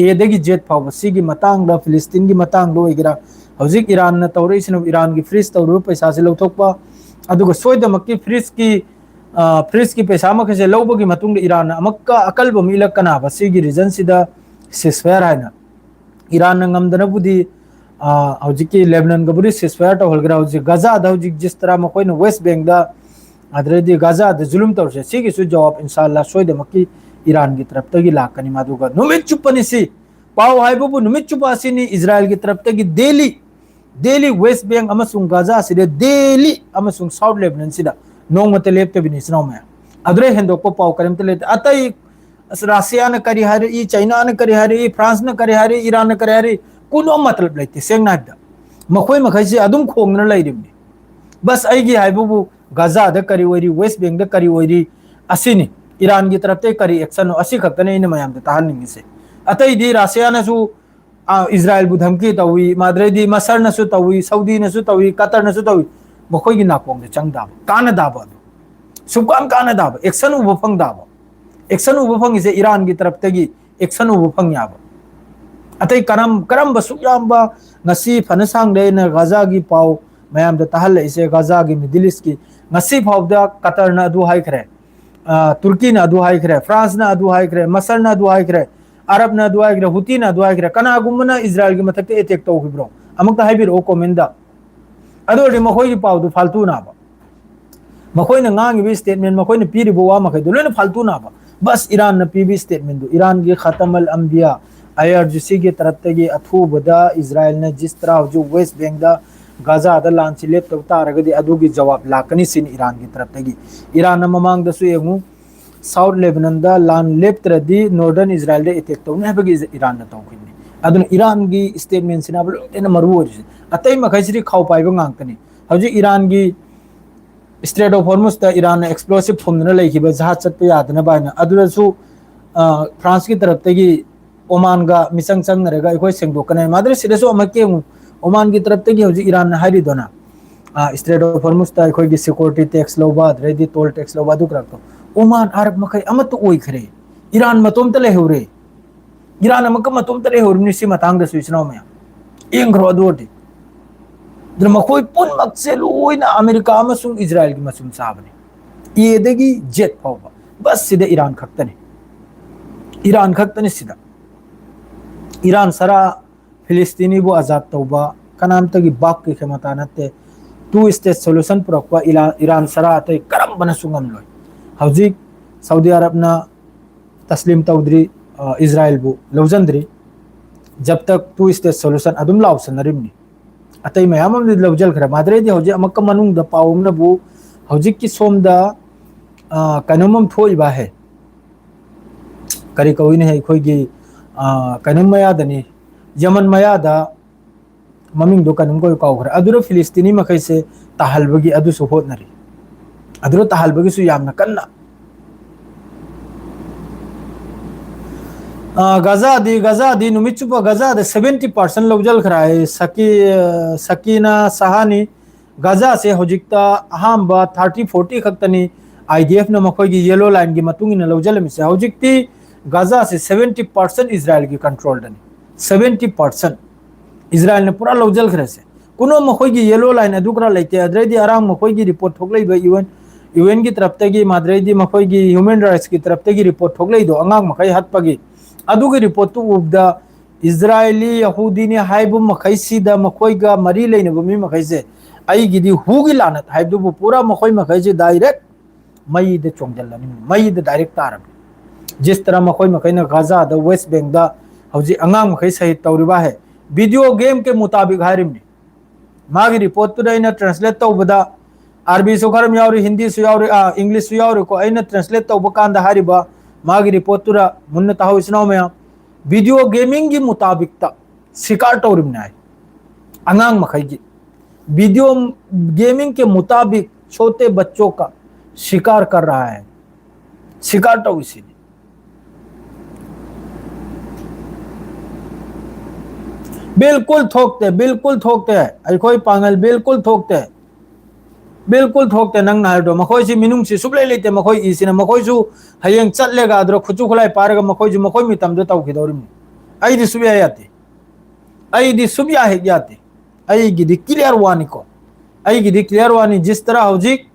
ꯑꯦꯗꯒꯤ ꯖꯦꯠ ꯐꯥꯎꯕ ꯁꯤꯒꯤ ꯃꯇꯥꯡꯗ, ꯐꯤꯂꯤꯁꯇꯤꯟꯒꯤ ꯃꯇꯥꯡꯗ ꯑꯣꯏꯒꯦꯔꯥ, ꯍꯧꯖꯤꯛ ꯏꯔꯥꯟꯅ ꯇꯧꯔꯛꯏꯁꯤꯅ ꯏꯔꯥꯟꯒꯤ ꯐ꯭ꯔꯤꯖ ꯇꯧꯔꯤꯕ ꯄꯩꯁꯥꯁꯦ ꯂꯧꯊꯣꯛꯄ, ꯑꯗꯨꯒ ꯁꯣꯏꯗꯃꯛꯀꯤ ꯐ꯭ꯔꯤꯖꯀꯤ, ꯑ, ꯐ꯭ꯔꯤꯖꯀꯤ ꯄꯩꯁꯥ ꯃꯈꯩꯁꯦ ꯂꯧꯕꯒꯤ ꯃꯇꯨꯡꯗ ꯏꯔꯥꯟꯅ ꯑꯃꯨꯛꯀ ꯑꯀꯜꯕ ꯑꯃ ꯏꯜꯂꯛꯀꯅꯕ ꯁꯤꯒꯤ ꯔꯤꯖꯟꯁꯤꯗ ceasefire ꯍꯥꯏꯅ꯫ ꯏꯔꯥꯟꯅ ꯉꯝꯗꯅꯕꯨꯗꯤ, ꯑ, ꯍꯧꯖꯤꯛꯀꯤ ꯂꯦꯕꯅꯟꯒꯕꯨꯗꯤ ceasefire ꯇꯧꯍꯜꯈ꯭ꯔꯦ꯫ ꯍꯧꯖꯤꯛ ꯒꯖꯥꯗ ꯍꯧꯖꯤꯛ ꯖꯤꯁ ꯇꯔꯥ ꯃꯈꯣꯏꯅ ꯋꯦꯁ ꯕꯦꯡꯗ ꯑꯗꯨꯗꯩꯗꯤ ꯒꯥꯖꯥꯗ ꯖꯨꯂꯨꯝ ꯇꯧꯔꯤꯁꯦ, ꯁꯤꯒꯤꯁꯨ ꯖꯋꯥꯕ ꯏꯟꯁꯥꯜꯂꯥ ꯁꯣꯏꯗꯃꯛꯀꯤ ꯏꯔꯥꯟꯒꯤ ꯇꯔꯞꯇꯒꯤ ꯂꯥꯛꯀꯅꯤ꯫ ꯃꯗꯨꯒ ꯅꯨꯃꯤꯠ ꯆꯨꯞꯄꯅꯤ ꯁꯤ, ꯄꯥꯎ ꯍꯥꯏꯕꯕꯨ ꯅꯨꯃꯤꯠ ꯆꯨꯞꯄ ꯑꯁꯤꯅꯤ꯫ ꯏꯖꯔꯥꯏꯜꯒꯤ ꯇꯔꯞꯇꯒꯤ ꯗꯦꯂꯤ, ꯗꯦꯂꯤ ꯋꯦꯁ ꯕꯦꯡ ꯑꯃꯁꯨꯡ ꯒꯥꯖꯥ ꯑꯁꯤꯗ ꯗꯦꯂꯤ ꯑꯃꯁꯨꯡ ꯁꯥꯎꯠ ꯂꯦꯕꯅꯟꯁꯤꯗ ꯅꯣꯡꯃꯇ ꯂꯦꯞꯇꯕꯤꯅꯤ, ꯏꯆꯤꯟ ꯏꯅꯥꯎ ꯃꯌꯥꯝ꯫ ꯑꯗꯨꯗꯩ ꯍꯦꯟꯗꯣꯛꯄ ꯄꯥꯎ ꯀꯔꯤꯝꯇ ꯂꯩꯇꯦ꯫ ꯑꯇꯩ ꯑꯁ, ꯔꯁꯤꯌꯥꯅ ꯀꯔꯤ ꯍꯥꯏꯔꯛꯏ, ꯆꯩꯅꯥꯅ ꯀꯔꯤ ꯍꯥꯏꯔꯛꯏ, ꯐ꯭ꯔꯥꯟꯁꯅ ꯀꯔꯤ ꯍꯥꯏꯔꯛꯏ, ꯏꯔꯥꯟꯅ ꯀꯔꯤ ꯍꯥꯏꯔꯛꯏ, ꯀꯨꯟ ꯑꯃ ꯃꯇꯂꯕ ꯂꯩꯇꯦ꯫ ꯁꯦꯡꯅ ꯍꯥꯏꯕꯗ, ꯃꯈꯣꯏ ꯃꯈꯩꯁꯤ ꯑꯗꯨꯝ ꯈꯣꯡꯗꯅ ꯂꯩꯔꯤꯕꯅꯤ꯫ ꯕꯁ, ꯑꯩꯒꯤ ꯍꯥꯏꯕꯕꯨ ꯒꯥꯖꯥꯗ ꯀꯔꯤ ꯑꯣꯏꯔꯤ, ꯋꯦꯁ ꯕꯦꯡꯗ ꯀꯔꯤ ꯑꯣꯏꯔꯤ, ꯑꯁꯤꯅꯤ꯫ ꯏꯔꯥꯟꯒꯤ ꯇꯔꯞꯇꯒꯤ ꯀꯔꯤ ꯑꯦꯛꯁꯟꯅꯣ, ꯑꯁꯤ ꯈꯛꯇꯅꯤ ꯑꯩꯅ ꯃꯌꯥꯝꯗ ꯇꯥꯍꯟꯅꯤꯡꯉꯤꯁꯦ꯫ ꯑꯇꯩꯗꯤ ꯔꯁꯤꯌꯥꯅꯁꯨ, ꯑ, ꯏꯖꯔꯥꯏꯜꯕꯨ ꯙꯝꯀꯤ ꯇꯧꯏ, ꯃꯗꯨꯗꯩꯗꯤ ꯃꯁꯔꯅꯁꯨ ꯇꯧꯏ, ꯁꯧꯗꯤꯅꯁꯨ ꯇꯧꯏ, ꯀꯇꯔꯅꯁꯨ ꯇꯧꯏ꯫ ꯃꯈꯣꯏꯒꯤ ꯅꯥꯀꯣꯡꯗ ꯆꯪꯗꯕ, ꯀꯥꯟꯅꯗꯕ ꯑꯗꯨ꯫ ꯁꯨꯡꯀꯥꯟ ꯀꯥꯟꯅꯗꯕ, ꯑꯦꯛꯁꯟ ꯎꯕ ꯐꯪꯗꯕ꯫ ꯑꯦꯛꯁꯟ ꯎꯕ ꯐꯪꯉꯤꯁꯦ ꯏꯔꯥꯟꯒꯤ ꯇꯔꯞꯇꯒꯤ ꯑꯦꯛꯁꯟ ꯎꯕ ꯐꯪꯉꯦꯕ꯫ ꯑꯇꯩ ꯀꯔꯝ-, ꯀꯔꯝꯕ ꯁꯨꯛ ꯌꯥꯝꯕ, ꯉꯁꯤ ꯐꯅ ꯁꯥꯡꯗꯦ ꯑꯩꯅ ꯒꯥꯖꯥꯒꯤ ꯄꯥꯎ ꯃꯌꯥꯝꯗ ꯇꯥꯍꯜꯂꯛꯏꯁꯦ, ꯒꯥꯖꯥꯒꯤ, ꯃꯤꯗꯜ ꯏꯁꯀꯤ꯫ ꯉꯁꯤ ꯐꯥꯎꯗ ꯀꯇꯔꯅ ꯑꯗꯨ ꯍꯥꯏꯈ꯭ꯔꯦ, ꯑ, ꯇꯨꯔꯀꯤꯅ ꯑꯗꯨ ꯍꯥꯏꯈ꯭ꯔꯦ, ꯐ꯭ꯔꯥꯟꯁꯅ ꯑꯗꯨ ꯍꯥꯏꯈ꯭ꯔꯦ, ꯃꯁꯔꯅ ꯑꯗꯨ ꯍꯥꯏꯈ꯭ꯔꯦ, ꯑꯔꯕꯅ ꯑꯗꯨ ꯍꯥꯏꯈ꯭ꯔꯦ, ꯍꯨꯇꯤꯅ ꯑꯗꯨ ꯍꯥꯏꯈ꯭ꯔꯦ꯫ ꯀꯅꯥꯒꯨꯝꯕꯅ ꯏꯖꯔꯥꯏꯜꯒꯤ ꯃꯊꯛꯇ ꯑꯦꯇꯦꯛ ꯇꯧꯈꯤꯕ꯭ꯔꯣ? ꯑꯃꯨꯛꯇ ꯍꯥꯏꯕꯤꯔꯛꯑꯣ ꯀꯣꯃꯦꯟꯗ꯫ ꯑꯗꯨ ꯑꯣꯏꯔꯗꯤ ꯃꯈꯣꯏꯒꯤ ꯄꯥꯎꯗꯨ ꯐꯥꯜꯇꯨꯅꯥꯕ꯫ ꯃꯈꯣꯏꯅ ꯉꯥꯡꯉꯤꯕ ꯁ꯭ꯇꯦꯠꯃꯦꯟ, ꯃꯈꯣꯏꯅ ꯄꯤꯔꯤꯕ ꯋꯥ ꯃꯈꯩꯗꯣ ꯂꯣꯏꯅ ꯐꯥꯜꯇꯨꯅꯥꯕ꯫ ꯕꯁ, ꯏꯔꯥꯟꯅ ꯄꯤꯕ ꯁ꯭ꯇꯦꯠꯃꯦꯟꯗꯨ, ꯏꯔꯥꯟꯒꯤ ꯈꯇꯝ ꯑꯜ ꯑꯝꯕꯤꯌꯥ, ꯑꯥꯏ ꯑꯥꯔ ꯖꯤ ꯁꯤꯒꯤ ꯇꯔꯞꯇꯒꯤ ꯑꯊꯨꯕꯗ ꯏꯖꯔꯥꯏꯜꯅ ꯖꯤꯁ ꯇꯔꯥ ꯍꯧꯖꯤꯛ ꯋꯦꯁ ꯕꯦꯡꯗ ꯒꯥꯖꯥꯗ ꯂꯥꯟꯁꯤ ꯂꯦꯞꯇꯕ ꯇꯥꯔꯒꯗꯤ ꯑꯗꯨꯒꯤ ꯖꯋꯥꯕ ꯂꯥꯛꯀꯅꯤ ꯁꯤꯅꯤ ꯏꯔꯥꯟꯒꯤ ꯇꯔꯞꯇꯒꯤ꯫ ꯏꯔꯥꯟꯅ ꯃꯃꯥꯡꯗꯁꯨ ꯌꯦꯡꯉꯨ, ꯁꯥꯎꯠ ꯂꯦꯕꯅꯟꯗ ꯂꯥꯟ ꯂꯦꯞꯇ꯭ꯔꯗꯤ ꯅꯣꯔꯗꯔꯟ ꯏꯖꯔꯥꯏꯜꯗ ꯑꯦꯇꯦꯛ ꯇꯧꯅꯤ ꯍꯥꯏꯕꯒꯤ ꯏꯔꯥꯟꯅ ꯇꯧꯈꯤꯕꯅꯤ꯫ ꯑꯗꯨꯅ ꯏꯔꯥꯟꯒꯤ ꯁ꯭ꯇꯦꯠꯃꯦꯟꯁꯤꯅꯦꯕ ꯂꯣꯏꯅ ꯃꯔꯨ ꯑꯣꯏꯔꯤꯁꯦ꯫ ꯑꯇꯩ ꯃꯈꯩꯁꯤꯗꯤ ꯈꯥꯎ ꯄꯥꯏꯕ ꯉꯥꯛꯇꯅꯤ꯫ ꯍꯧꯖꯤꯛ ꯏꯔꯥꯟꯒꯤ ꯏꯁꯇ꯭ꯔꯦꯠ ꯑꯣꯐ ꯍꯣꯔꯃꯨꯁꯇ ꯏꯔꯥꯟꯅ ꯑꯦꯛꯁꯄ꯭ꯂꯣꯁꯤꯞ ꯐꯨꯝꯗꯨꯅ ꯂꯩꯈꯤꯕ, ꯖꯍꯥꯖ ꯆꯠꯄ ꯌꯥꯗꯅꯕ ꯍꯥꯏꯅ, ꯑꯗꯨꯗꯁꯨ, ꯑ, ꯐ꯭ꯔꯥꯟꯁꯀꯤ ꯇꯔꯞꯇꯒꯤ ꯑꯣꯃꯥꯟꯒ ꯃꯤꯆꯪ ꯆꯪꯅꯔꯒ ꯑꯩꯈꯣꯏ ꯁꯦꯡꯗꯣꯛꯀꯅꯤ꯫ ꯃꯥꯗ꯭ꯔꯦ ꯁꯤꯗꯁꯨ ꯑꯃꯨꯛ ꯌꯦꯡꯉꯨ, ꯑꯣꯃꯥꯟꯒꯤ ꯇꯔꯞꯇꯒꯤ ꯍꯧꯖꯤꯛ ꯏꯔꯥꯟꯅ ꯍꯥꯏꯔꯤꯗꯨꯅ, ꯑ, ꯏꯁꯇ꯭ꯔꯦꯠ ꯑꯣꯐ ꯍꯣꯔꯃꯨꯁꯇ ꯑꯩꯈꯣꯏꯒꯤ ꯁꯦꯀ꯭ꯌꯨꯔꯤꯇꯤ ꯇꯦꯛꯁ ꯂꯧꯕ, ꯑꯗꯨꯗꯩꯗꯤ ꯇꯣꯜ ꯇꯦꯛꯁ ꯂꯧꯕ, ꯑꯗꯨ ꯈꯔ ꯇꯧ꯫ ꯑꯣꯃꯥꯟ, ꯑꯔꯕ ꯃꯈꯩ ꯑꯃꯠꯇ ꯑꯣꯏꯈ꯭ꯔꯦ꯫ ꯏꯔꯥꯟ ꯃꯇꯣꯝꯇ ꯂꯩꯍꯧꯔꯦ꯫ ꯏꯔꯥꯟ ꯑꯃꯨꯛꯀ ꯃꯇꯣꯝꯇ ꯂꯩꯍꯧꯔꯤꯕꯅꯤ ꯁꯤ ꯃꯇꯥꯡꯗꯁꯨ, ꯏꯆꯤꯟ ꯏꯅꯥꯎ ꯃꯌꯥꯝ꯫ ꯌꯦꯡꯈ꯭ꯔꯣ ꯑꯗꯨ ꯑꯣꯏꯔꯗꯤ꯫ ꯑꯗꯨꯅ ꯃꯈꯣꯏ ꯄꯨꯝꯅꯃꯛꯁꯦ ꯂꯣꯏꯅ ꯑꯃꯦꯔꯤꯀꯥ ꯑꯃꯁꯨꯡ ꯏꯖꯔꯥꯏꯜꯒꯤ ꯃꯆꯨꯝ ꯆꯥꯕꯅꯤ꯫ ꯑꯦꯗꯒꯤ ꯖꯦꯠ ꯐꯥꯎꯕ꯫ ꯕꯁꯁꯤꯗ ꯏꯔꯥꯟ ꯈꯛꯇꯅꯤ꯫ ꯏꯔꯥꯟ ꯈꯛꯇꯅꯤ ꯁꯤꯗ꯫ ꯏꯔꯥꯟ ꯁꯔꯥ ꯐꯤꯂꯤꯁꯇꯤꯅꯤꯕꯨ ꯑꯖꯥꯗ ꯇꯧꯕ ꯀꯅꯥꯝꯇꯒꯤ ꯕꯥꯞꯀꯤ ꯈꯦꯃꯇꯥ ꯅꯠꯇꯦ꯫ ꯇꯨ ꯁ꯭ꯇꯦꯠ ꯁꯣꯂꯨꯁꯟ ꯄꯨꯔꯛꯄ ꯏꯔꯥ-, ꯏꯔꯥꯟ ꯁꯔꯥ ꯑꯇꯩ ꯀꯔꯝ ꯃꯅꯁꯨ ꯉꯝꯂꯣꯏ꯫ ꯍꯧꯖꯤꯛ ꯁꯥꯎꯗꯤ ꯑꯔꯕꯅ ꯇꯁꯂꯤꯝ ꯇꯧꯗ꯭ꯔꯤ, ꯑ, ꯏꯁꯔꯥꯏꯜꯕꯨ ꯂꯧꯁꯤꯟꯗ꯭ꯔꯤ꯫ ꯖꯕ ꯇꯛ two state solution ꯑꯗꯨꯝ ꯂꯥꯎꯁꯟꯅꯔꯤꯕꯅꯤ꯫ ꯑꯇꯩ ꯃꯌꯥꯝ ꯑꯃꯗꯤ ꯂꯧꯁꯤꯟꯈ꯭ꯔꯦ꯫ ꯃꯥꯗ꯭ꯔꯦꯗꯤ ꯍꯧꯖꯤꯛ ꯑꯃꯨꯛꯀ ꯃꯅꯨꯡꯗ ꯄꯥꯎ ꯑꯃꯅꯕꯨ ꯍꯧꯖꯤꯛꯀꯤ ꯁꯣꯝꯗ, ꯑ, ꯀꯩꯅꯣꯝ ꯑꯃ ꯊꯣꯛꯏꯕ ꯍꯦ, ꯀꯔꯤ ꯀꯧꯏꯅꯦ, ꯑꯩꯈꯣꯏꯒꯤ, ꯑ, ꯀꯩꯅꯣꯝ ꯃꯌꯥꯗꯅꯤ, ꯌꯃꯟ ꯃꯌꯥꯗ ꯃꯃꯤꯡꯗꯣ ꯀꯩꯅꯣꯝ ꯀꯧꯏ, ꯀꯥꯎꯈ꯭ꯔꯦ꯫ ꯑꯗꯨꯗ ꯐꯤꯂꯤꯁꯇꯤꯅꯤ ꯃꯈꯩꯁꯦ ꯇꯥꯍꯜꯕꯒꯤ ꯑꯗꯨꯁꯨ ꯍꯣꯠꯅꯔꯤ꯫ ꯑꯗꯨꯗ ꯇꯥꯍꯜꯕꯒꯤꯁꯨ ꯌꯥꯝꯅ ꯀꯟꯅ, ꯑ, ꯒꯖꯥꯗꯤ, ꯒꯖꯥꯗꯤ ꯅꯨꯃꯤꯠ ꯆꯨꯞꯄ ꯒꯖꯥꯗ seventy percent ꯂꯧꯁꯤꯟꯈ꯭ꯔꯦ ꯍꯥꯏ꯫ ꯁꯀꯤ-, ꯑ, ꯁꯀꯤꯅꯥ ꯁꯍꯥꯅꯤ꯫ ꯒꯖꯥꯁꯦ ꯍꯧꯖꯤꯛꯇ ꯑꯍꯥꯟꯕ thirty forty ꯈꯛꯇꯅꯤ IDFꯅ ꯃꯈꯣꯏꯒꯤ yellow lineꯒꯤ ꯃꯇꯨꯡ ꯏꯟꯅ ꯂꯧꯁꯤꯜꯂꯝꯃꯤꯁꯦ꯫ ꯍꯧꯖꯤꯛꯇꯤ ꯒꯖꯥꯁꯦ seventy percent ꯏꯁꯔꯥꯏꯜꯒꯤ controlꯗꯅꯤ꯫ Seventy percent ꯏꯁꯔꯥꯏꯜꯅ ꯄꯨꯔꯥ ꯂꯧꯁꯤꯟꯈ꯭ꯔꯦꯁꯦ꯫ ꯀꯨꯅꯣ ꯃꯈꯣꯏꯒꯤ yellow line ꯑꯗꯨ ꯈꯔ ꯂꯩꯇꯦ꯫ ꯑꯗꯨꯗꯩꯗꯤ ꯑꯔꯥꯡ ꯃꯈꯣꯏꯒꯤ report ꯊꯣꯛꯂꯛꯏꯕ UN, UNꯒꯤ ꯇꯔꯞꯇꯒꯤ, ꯃꯥꯗ꯭ꯔꯩꯗꯤ ꯃꯈꯣꯏꯒꯤ human rightsꯀꯤ ꯇꯔꯞꯇꯒꯤ report ꯊꯣꯛꯂꯛꯏꯗꯣ, ꯑꯉꯥꯡ ꯃꯈꯩ ꯍꯥꯠꯄꯒꯤ, ꯑꯗꯨꯒꯤ reportꯇꯨ ꯎꯕꯗ ꯏꯁꯔꯥꯏꯂꯤ ꯌꯍꯨꯗꯤꯅꯤ ꯍꯥꯏꯕ ꯃꯈꯩꯁꯤꯗ ꯃꯈꯣꯏꯒ ꯃꯔꯤ ꯂꯩꯅꯕ ꯃꯤ ꯃꯈꯩꯁꯦ, ꯑꯩꯒꯤꯗꯤ ꯍꯨꯒꯤ ꯂꯥꯟꯅ ꯍꯥꯏꯕꯗꯨꯕꯨ ꯄꯨꯔꯥ ꯃꯈꯣꯏ ꯃꯈꯩꯁꯦ direct ꯃꯩꯗ ꯆꯣꯡꯁꯤꯜꯂꯅꯤ, ꯃꯩꯗ direct ꯇꯥꯔꯕꯅꯤ꯫ ꯖꯤꯁ ꯇꯔꯥ ꯃꯈꯣꯏ ꯃꯈꯩꯅ ꯒꯥꯖꯥꯗ, West Bankꯗ ꯍꯧꯖꯤꯛ ꯑꯉꯥꯡ ꯃꯈꯩ ꯁꯍꯤꯗ ꯇꯧꯔꯤꯕ ꯍꯦ, video game ꯀꯦ ꯃꯨꯇꯥꯕꯤꯛ ꯍꯥꯏꯔꯤꯕꯅꯤ꯫ ꯃꯥꯒꯤ reportꯇꯨꯗ ꯑꯩꯅ translate ꯇꯧꯕꯗ ꯑꯔꯕꯤꯁꯨ ꯈꯔ ꯌꯥꯎꯔꯤ, ꯍꯤꯟꯗꯤꯁꯨ ꯌꯥꯎꯔꯤ, ꯑ, Englishꯁꯨ ꯌꯥꯎꯔꯤꯀꯣ꯫ ꯑꯩꯅ translate ꯇꯧꯕ ꯀꯥꯟꯗ ꯍꯥꯏꯔꯤꯕ ꯃꯥꯒꯤ reportꯇꯨꯗ ꯃꯨꯟꯅ ꯇꯥꯍꯧ, ꯏꯆꯤꯟ ꯏꯅꯥꯎ ꯃꯌꯥꯝ꯫ Video gamingꯒꯤ ꯃꯨꯇꯥꯕꯤꯛꯇ ꯁꯤꯀꯥꯔ ꯇꯧꯔꯤꯕꯅꯤ ꯍꯥꯏ꯫ ꯑꯉꯥꯡ ꯃꯈꯩꯒꯤ video gaming के मुताबिक छोटे बच्चों का शिकार कर रहा है, ꯁꯤꯀꯥꯔ ꯇꯧꯔꯤꯁꯤꯅꯤ꯫ ꯕꯤꯜꯀꯨꯜ ꯊꯣꯛꯇꯦ, ꯕꯤꯜꯀꯨꯜ ꯊꯣꯛꯇꯦ꯫ ꯑꯩꯈꯣꯏ ꯄꯥꯡꯒꯜ ꯕꯤꯜꯀꯨꯜ ꯊꯣꯛꯇꯦ꯫ ꯕꯤꯜꯀꯨꯜ ꯊꯣꯛꯇꯦ ꯅꯪꯅ ꯍꯥꯏꯕꯗꯣ꯫ ꯃꯈꯣꯏꯁꯤ ꯃꯤꯅꯨꯡꯁꯤ ꯁꯨꯛꯂꯩ ꯂꯩꯇꯦ꯫ ꯃꯈꯣꯏ ꯏꯁꯤꯅ ꯃꯈꯣꯏꯁꯨ ꯍꯌꯦꯡ ꯆꯠꯂꯒ ꯑꯗꯨꯗ ꯈꯨꯠꯁꯨ ꯈꯨꯠꯂꯥꯏ ꯄꯥꯏꯔꯒ ꯃꯈꯣꯏꯁꯨ ꯃꯈꯣꯏ ꯃꯇꯝꯗ ꯇꯧꯈꯤꯗꯧꯔꯤꯕꯅꯤ꯫ ꯑꯩꯗꯤ ꯁꯨꯛꯌꯥ ꯌꯥꯗꯦ꯫ ꯑꯩꯗꯤ ꯁꯨꯛꯌꯥ ꯍꯦꯛ ꯌꯥꯗꯦ꯫ ꯑꯩꯒꯤꯗꯤ clear ꯋꯥꯅꯤꯀꯣ꯫ ꯑꯩꯒꯤꯗꯤ clear ꯋꯥꯅꯤ꯫ ꯖꯤꯁ ꯇꯔꯥ ꯍꯧꯖꯤꯛ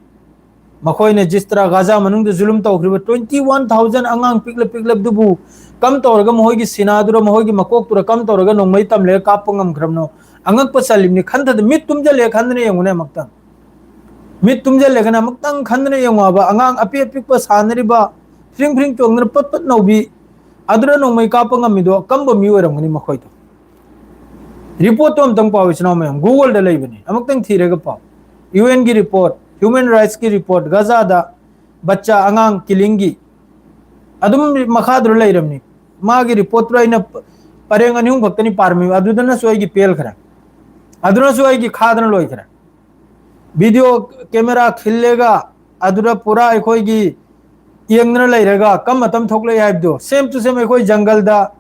ꯃꯈꯣꯏꯅ ꯖꯤꯁ ꯇꯔꯥ ꯒꯥꯖꯥ ꯃꯅꯨꯡꯗ ꯖꯨꯂꯨꯝ ꯇꯧꯈ꯭ꯔꯤꯕ twenty one thousand ꯑꯉꯥꯡ ꯄꯤꯛꯂꯞ ꯄꯤꯛꯂꯞꯗꯨꯕꯨ ꯀꯝ ꯇꯧꯔꯒ ꯃꯈꯣꯏꯒꯤ ꯁꯤꯅꯥꯗꯨꯔ ꯃꯈꯣꯏꯒꯤ ꯃꯀꯣꯛꯇꯨꯔ ꯀꯝ ꯇꯧꯔꯒ ꯅꯣꯡꯃꯩ ꯇꯝꯂꯒ ꯀꯥꯞꯄ ꯉꯝꯈ꯭ꯔꯕꯅꯣ? ꯑꯉꯛꯄ ꯆꯜꯂꯤꯕꯅꯤ꯫ ꯈꯟꯊꯗ ꯃꯤꯠ ꯇꯨꯝꯖꯜꯂꯦ ꯈꯟꯗꯅ ꯌꯦꯡꯉꯨꯅꯦ ꯑꯃꯨꯛꯇꯪ꯫ ꯃꯤꯠ ꯇꯨꯝꯁꯤꯜꯂꯒꯅ ꯑꯃꯨꯛꯇꯪ ꯈꯟꯗꯅ ꯌꯦꯡꯉꯣ ꯍꯥꯏꯕ, ꯑꯉꯥꯡ ꯑꯄꯤꯛ ꯑꯄꯤꯛꯄ ꯁꯥꯟꯅꯔꯤꯕ, ꯐ꯭ꯔꯤꯡ ꯐ꯭ꯔꯤꯡ ꯆꯣꯡꯗꯅ ꯄꯠ ꯄꯠ ꯅꯧꯕꯤ, ꯑꯗꯨꯗ ꯅꯣꯡꯃꯩ ꯀꯥꯞꯄ ꯉꯝꯃꯤꯗꯣ ꯀꯝꯕ ꯃꯤ ꯑꯣꯏꯔꯝꯒꯅꯤ ꯃꯈꯣꯏꯗꯣ? ꯔꯤꯄꯣꯔꯠꯇꯣ ꯑꯝꯇꯪ ꯄꯥꯎ, ꯏꯆꯤꯟ ꯏꯅꯥꯎ ꯃꯌꯥꯝ, ꯒꯨꯒꯜꯗ ꯂꯩꯕꯅꯤ, ꯑꯃꯨꯛꯇꯪ ꯊꯤꯔꯒ ꯄꯥꯎ꯫ ꯌꯨ ꯑꯦꯟꯒꯤ ꯔꯤꯄꯣꯔꯠ, ꯍ꯭ꯌꯨꯃꯦꯟ ꯔꯥꯏꯠꯁꯀꯤ ꯔꯤꯄꯣꯔꯠ, ꯒꯖꯥꯗ ꯕꯆꯥ ꯑꯉꯥꯡ ꯀꯤꯂꯤꯡꯒꯤ ꯑꯗꯨꯝ ꯃꯈꯥꯗꯨꯗ ꯂꯩꯔꯕꯅꯤ꯫ ꯃꯥꯒꯤ ꯔꯤꯄꯣꯔꯠꯇꯨꯗ ꯑꯩꯅ ꯄꯔꯦꯡ ꯑꯅꯤ ꯑꯍꯨꯝ ꯈꯛꯇꯅꯤ ꯄꯥꯔꯝꯃꯤꯕ, ꯑꯗꯨꯗꯅꯁꯨ ꯑꯩꯒꯤ ꯄꯦꯜꯈ꯭ꯔꯦ, ꯑꯗꯨꯅꯁꯨ ꯑꯩꯒꯤ ꯈꯥꯗꯅ ꯂꯣꯏꯈ꯭ꯔꯦ꯫ ꯚꯤꯗꯤꯑꯣ ꯀꯦꯃꯦꯔꯥ ꯈꯤꯜꯂꯦꯒ ꯑꯗꯨꯗ ꯄꯨꯔꯥ ꯑꯩꯈꯣꯏꯒꯤ ꯌꯦꯡꯗꯅ ꯂꯩꯔꯒ ꯀꯝ ꯃꯇꯝ ꯊꯣꯛꯂꯛꯏ ꯍꯥꯏꯕꯗꯣ, ꯁꯦꯝ ꯇꯨ ꯁꯦꯝ ꯑꯩꯈꯣꯏ ꯖꯪꯒꯜꯗ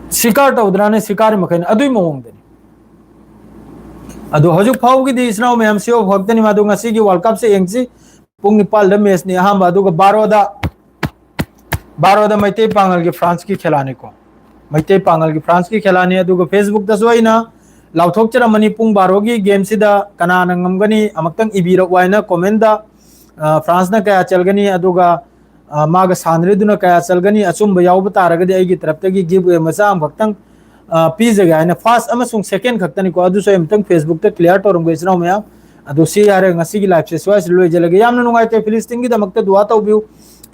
ꯁꯤꯀꯥꯔ ꯇꯧꯗ꯭ꯔꯥꯅꯦ, ꯁꯤꯀꯥꯔꯤ ꯃꯈꯩꯅ ꯑꯗꯨꯒꯤ ꯃꯑꯣꯡꯗꯅꯤ꯫ ꯑꯗꯣ ꯍꯧꯖꯤꯛ ꯐꯥꯎꯕꯒꯤꯗꯤ ꯏꯆꯤꯟ ꯏꯅꯥꯎ ꯃꯌꯥꯝ ꯁꯤ ꯐꯛꯇꯅꯤ꯫ ꯃꯗꯨ ꯉꯁꯤꯒꯤ ꯋꯥꯔꯜ ꯀꯞꯁꯦ ꯌꯦꯡꯁꯤ꯫ ꯄꯨꯡ ꯅꯤꯄꯥꯜꯗ ꯃꯦꯠꯁꯅꯤ ꯑꯍꯥꯟꯕ, ꯑꯗꯨꯒ ꯕꯥꯔꯣꯗ, ꯕꯥꯔꯣꯗ ꯃꯩꯇꯩ ꯄꯥꯉꯜꯒꯤ ꯐ꯭ꯔꯥꯟꯁꯀꯤ ꯈꯦꯂꯥꯅꯤꯀꯣ, ꯃꯩꯇꯩ ꯄꯥꯉꯜꯒꯤ ꯐ꯭ꯔꯥꯟꯁꯀꯤ ꯈꯦꯂꯥꯅꯤ꯫ ꯑꯗꯨꯒ ꯐꯦꯁꯕꯨꯛꯇꯁꯨ ꯑꯩꯅ ꯂꯥꯎꯊꯣꯛꯆꯔꯝꯃꯅꯤ, ꯄꯨꯡ ꯕꯥꯔꯣꯒꯤ ꯒꯦꯝꯁꯤꯗ ꯀꯅꯥꯅ ꯉꯝꯒꯅꯤ ꯑꯃꯨꯛꯇꯪ ꯏꯕꯤꯔꯛꯎ ꯍꯥꯏꯅ ꯀꯣꯃꯦꯟꯗ, ꯑ, ꯐ꯭ꯔꯥꯟꯁꯅ ꯀꯌꯥ ꯆꯜꯒꯅꯤ, ꯑꯗꯨꯒ, ꯑ, ꯃꯥꯒ ꯁꯥꯟꯅꯔꯤꯗꯨꯅ ꯀꯌꯥ ꯆꯜꯒꯅꯤ, ꯑꯆꯨꯝꯕ ꯌꯥꯎꯕ ꯇꯥꯔꯒꯗꯤ ꯑꯩꯒꯤ ꯇꯔꯞꯇꯒꯤ ꯒꯤꯐ ꯑꯦ ꯃꯆꯥ ꯑꯃꯈꯛꯇꯪ, ꯑ, ꯄꯤꯖꯒꯦ ꯍꯥꯏꯅ, ꯐꯥꯔꯁ ꯑꯃꯁꯨꯡ ꯁꯦꯀꯦꯟ ꯈꯛꯇꯅꯤꯀꯣ, ꯑꯗꯨꯁꯨ ꯑꯩ ꯑꯃꯨꯛꯇꯪ ꯐꯦꯁꯕꯨꯛꯇ ꯀ꯭ꯂꯤꯌꯥꯔ ꯇꯧꯔꯝꯒꯦ ꯏꯆꯤꯟ ꯏꯅꯥꯎ ꯃꯌꯥꯝ꯫ ꯑꯗꯣ ꯁꯤ ꯌꯥꯔꯦ, ꯉꯁꯤꯒꯤ ꯂꯥꯏꯐꯁꯦ ꯁ꯭ꯋꯥꯏꯁꯤꯗ ꯂꯣꯏꯖꯜꯂꯒꯦ꯫ ꯌꯥꯝꯅ ꯅꯨꯡꯉꯥꯏꯇꯦ, ꯐꯤꯂꯤꯁꯇꯤꯟꯒꯤꯗꯃꯛꯇ ꯗꯨꯋꯥ ꯇꯧꯕꯤꯌꯨ,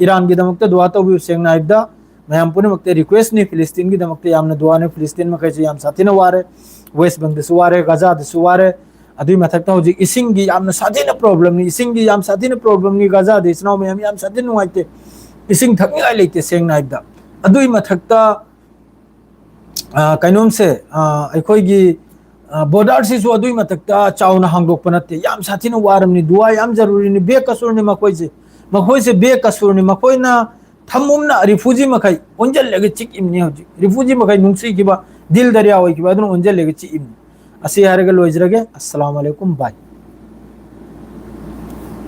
ꯏꯔꯥꯟꯒꯤꯗꯃꯛꯇ ꯗꯨꯋꯥ ꯇꯧꯕꯤꯌꯨ꯫ ꯁꯦꯡꯅ ꯍꯥꯏꯕꯗ ꯃꯌꯥꯝ ꯄꯨꯝꯅꯃꯛꯇ ꯔꯤꯀ꯭ꯋꯦꯁꯅꯤ, ꯐꯤꯂꯤꯁꯇꯤꯟꯒꯤꯗꯃꯛꯇ ꯌꯥꯝꯅ ꯗꯨꯋꯥꯅꯤ꯫ ꯐꯤꯂꯤꯁꯇꯤꯟ ꯃꯈꯩꯁꯨ ꯌꯥꯝ ꯁꯥꯊꯤꯅ ꯋꯥꯔꯦ, ꯋꯦꯁ ꯕꯦꯡꯗꯁꯨ ꯋꯥꯔꯦ, ꯒꯖꯥꯗꯁꯨ ꯋꯥꯔꯦ꯫ ꯑꯗꯨꯏ ꯃꯊꯛꯇ ꯍꯧꯖꯤꯛ ꯏꯁꯤꯡꯒꯤ ꯌꯥꯝꯅ ꯁꯥꯊꯤꯅ ꯄ꯭ꯔꯣꯕ꯭ꯂꯦꯝꯅꯤ, ꯏꯁꯤꯡꯒꯤ ꯌꯥꯝ ꯁꯥꯊꯤꯅ ꯄ꯭ꯔꯣꯕ꯭ꯂꯦꯝꯅꯤ ꯒꯖꯥꯗ ꯏꯆꯤꯟ ꯏꯅꯥꯎ ꯃꯌꯥꯝ, ꯌꯥꯝ ꯁꯥꯊꯤꯅ ꯅꯨꯡꯉꯥꯏꯇꯦ, ꯏꯁꯤꯡ ꯊꯛꯅꯤꯡꯉꯥꯏ ꯂꯩꯇꯦ꯫ ꯁꯦꯡꯅ ꯍꯥꯏꯕꯗ ꯑꯗꯨꯏ ꯃꯊꯛꯇ, ꯑ, ꯀꯩꯅꯣꯝꯁꯦ, ꯑ, ꯑꯩꯈꯣꯏꯒꯤ, ꯑ, ꯕꯣꯔꯗꯔꯁꯤꯁꯨ ꯑꯗꯨꯏ ꯃꯊꯛꯇ ꯆꯥꯎꯅ ꯍꯥꯡꯗꯣꯛꯄ ꯅꯠꯇꯦ꯫ ꯌꯥꯝ ꯁꯥꯊꯤꯅ ꯋꯥꯔꯝꯅꯤ, ꯗꯨꯋꯥ ꯌꯥꯝ ꯖꯔꯨꯔꯤꯅꯤ, ꯕꯦ ꯀꯁꯨꯔꯅꯤ ꯃꯈꯣꯏꯁꯦ, ꯃꯈꯣꯏꯁꯦ ꯕꯦ ꯀꯁꯨꯔꯅꯤ꯫ ꯃꯈꯣꯏꯅ ꯊꯝꯃꯨꯝꯅ ꯔꯤꯐ꯭ꯌꯨꯖꯤ ꯃꯈꯩ ꯑꯣꯟꯁꯤꯜꯂꯒ ꯆꯤꯛꯏꯝꯅꯤ꯫ ꯍꯧꯖꯤꯛ ꯔꯤꯐ꯭ꯌꯨꯖꯤ ꯃꯈꯩ ꯅꯨꯡꯁꯤꯈꯤꯕ, ꯗꯤꯜ ꯗꯔꯤꯌꯥ ꯑꯣꯏꯈꯤꯕ ꯑꯗꯨꯅ ꯑꯣꯟꯁꯤꯜꯂꯒ ꯆꯤꯛꯏꯝꯅꯤ꯫ ꯑꯁꯤ ꯍꯥꯏꯔꯒ ꯂꯣꯏꯖꯔꯒꯦ꯫ ꯑꯁꯂꯥꯃꯨ ꯑꯂꯩꯀꯨꯝ ꯚꯥꯏ꯫